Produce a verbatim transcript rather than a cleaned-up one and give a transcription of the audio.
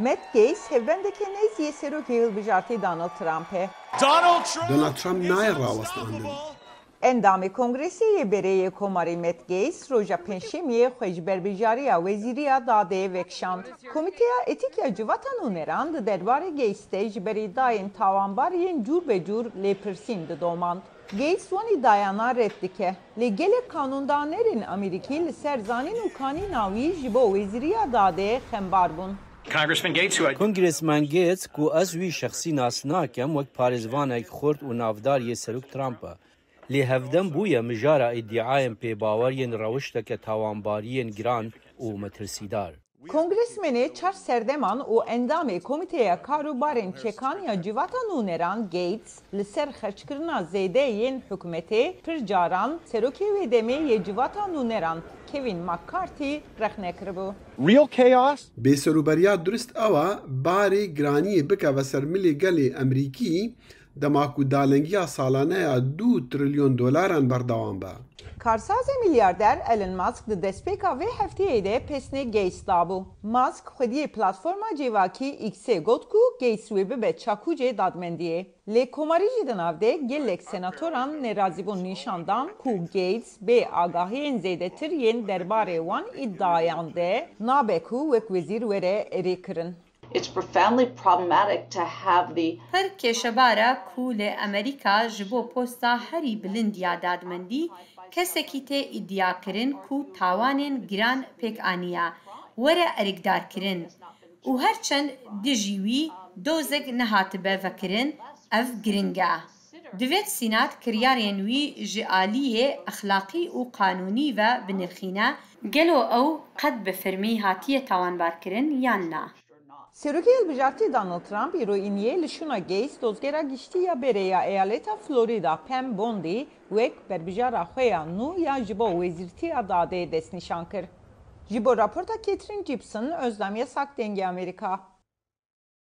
Matt Gaetz hevbendeke nêz yê serokê hilbijartî Donald Trump e. Donald Trump nayê rawestandin. Endamê Kongresê yê berê yê Komarê Matt Gaetz roja Pêncşemiyê xwe ji berbijariya Wezîriya Dadê vekişand. Komîteya Etîk ya Civata Nûneran di derbarê Gaetz de ji berî dayên tawanbar yên cûr be cûr lêpirsîn didomand. Gaetz wanî dayana red dike. Lê gelek qanûndanerên Amerîkî li ser zanîn û kanîna wî ji bo Wezîriya Dadê xembar bûn. Congressman Gaetz, who I Kongresman Gaetz, ku ez wî şexsî nas nakem wek parêzvanek xurt û navdar yê Serok Trump e. Lê hevdem bûye mijara îdiayên pêbawer yên rewişteke tawanbariyên giran û metirsîdar. Kongresmenê çar serdeman û endamê Komîteya Kar û Barên Çekan ya Civata Nûneran Gaetz li ser xerckirina zêde yên hikûmetê pir caran serokê wê demê yê Civata Nûneran Kevin McCarthy rexne kiribû. Real chaos. Bêserûberiya durist ew e barê giraniyê bikeve ser milê gelê Emerîkî, dema ku dalengiya salane ya du trilyon dolaran berdewam be. Karsazê milyarder Elon Musk di destpêka vê hefteyê de pesnê Gates dabû. Musk xwediyê platforma civakî X-ê got ku Gates wê bibe çakûcê dadmendiyê. Lê komarî jî di nav de gelek senatoran nerazîbûn nîşan dan ku Gates bê agahiyên zêdetir yên derbarê wan îdiayan de nabe ku wek wezîr were erêkirin. It's profoundly problematic to have the Pir kêşebar e ku li Amerîka ji bo posta herî bilind ya dadmendî kesekî tê îdiakirin ku tawanên giran pêk aniye, were erikdarkirin û her çend dijî wî dozek nehatibe vekirin, ev giring e. Divêt Sînat kiryarên wî ji aliyê exlaqî û qanûnî ve binirxîne, gelo ew qet bi fermî hatiye tawanbarkirin yan na? Serokê Hilbijartî Donald Trump îro îniyê li şûna Gates dozgera giştî ya berê ya eyaleta Florida Pam Bondi wek berbijara xwe ya nû ya ji bo wezîrtiya dadê destnîşan kir. Ji bo raporta Catherine Gibson, Özdem Yasak, Dengê Amerîka.